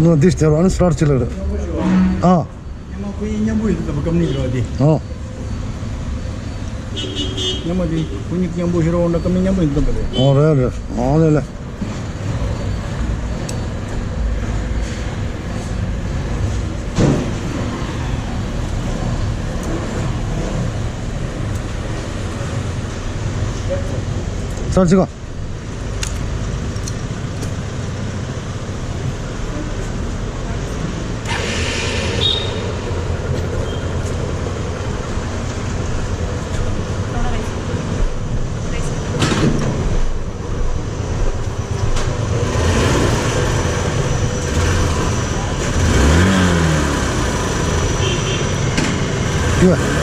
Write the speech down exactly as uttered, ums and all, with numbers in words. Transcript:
ནོ་འདི་སྟེར་བ་ནི་སྲ་ཅི་ལ་རེད། ཨ། ཉི་མ་ཁོ་གཉིས་མཉམ་པོ་ཡིན་ཙམ་པ་ཀམ་ནི་རོ་དེ། ཨོ། ཉི་མ་དེ་ཁོ་གཉིས་མཉམ་པོ་ཤི་རོ་འདྲ་ཀམ་ནི་མཉམ་པོ་ཡིན་ཙམ་པ་རེད། ཨོ་རེད་རེད། ཨོ་ལེ་ལེ། སར་ཅི་ག་ཡོད།